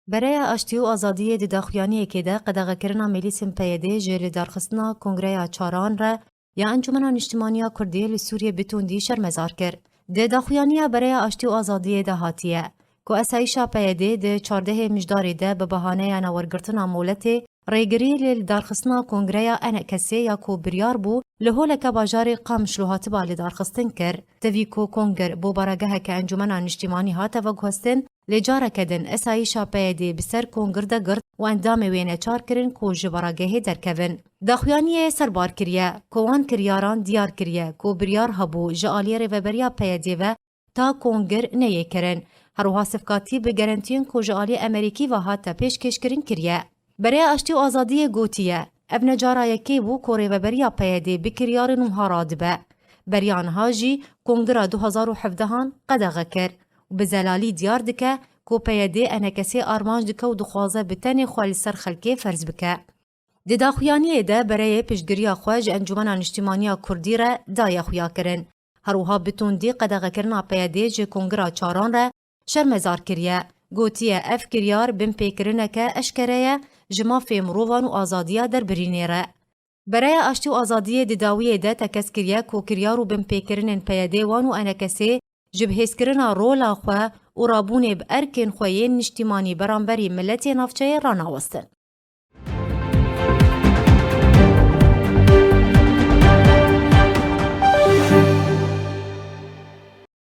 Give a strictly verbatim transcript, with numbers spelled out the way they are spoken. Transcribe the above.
Bereya Aştî û Azadiyê di daxuyaniyekê de qedexekirina meclîsên P Y D'ê ji lidarxistina Kongreya Çaran re ya Encûmena Niştimanî ya Kurdî li Sûriyê bi tundî şermezar kir. Di daxuyaniya Bereya Aştî û Azadiyê de hatiye ku esayîşa P Y D'ê di çardehê Mijdarê de bi bahaneya newergirtina moletê rêgirî li lidarxistina Kongreya ENKSê ya ku biryar bû li holeke bajarê Qamişlo hatiba lidarxistin kir. Tevî ku kongir bo barageheke Encûmena Niştimanî hate veguhestin, lê careke din esayîşa P Y D'ê bi ser kongir de girt û endamê wê neçar kirin ku ji baragehê derkevin. Daxuyaniyê serbar kiriye ku wan kiryaran diyar kiriye ku biryar hebû ji aliyê rêveberiya P Y D'ê ve ta kongir neyê kirin. Her wiha sifkatî bi gerentiyên ku ji aliyê Amerîkî ve hate pêşkêşkirin kiriye. Bereya Aştî û Azadiyê gotiye, ev ne cara yekê bû ku rêveberiya P Y D'ê bi kiryarên wiha radibe. Beriya niha jî kongira du hezar û hevdehan qedexe kir û bi zelalî diyar dike ku P Y D'ê ENKSê armanc dike û dixwaze bi tenê xwe li ser xelkê ferz bike. Di daxuyaniyê de bereyê piştgiriya xwe ji Encûmena Niştimanî ya Kurdî re daye xuyakirin. Her wiha bi tundî qedexekirina P Y D'ê ji Kongira Çaran re şermezar kiriye. Gotiye, ev kiryar binpêkirineke eşkere ye ji mafê mirovan û azadiya derbirînê re. Bereya Aştî û Azadiyê di dawiyê de tekez kiriye ku kiryar û binpêkirinên P Y D'ê wan û ENKSê ji bihêzkirina rola xwe û rabûnê bi erkên xwe yên niştimanî beramberî miletê navçeyê ranawestin.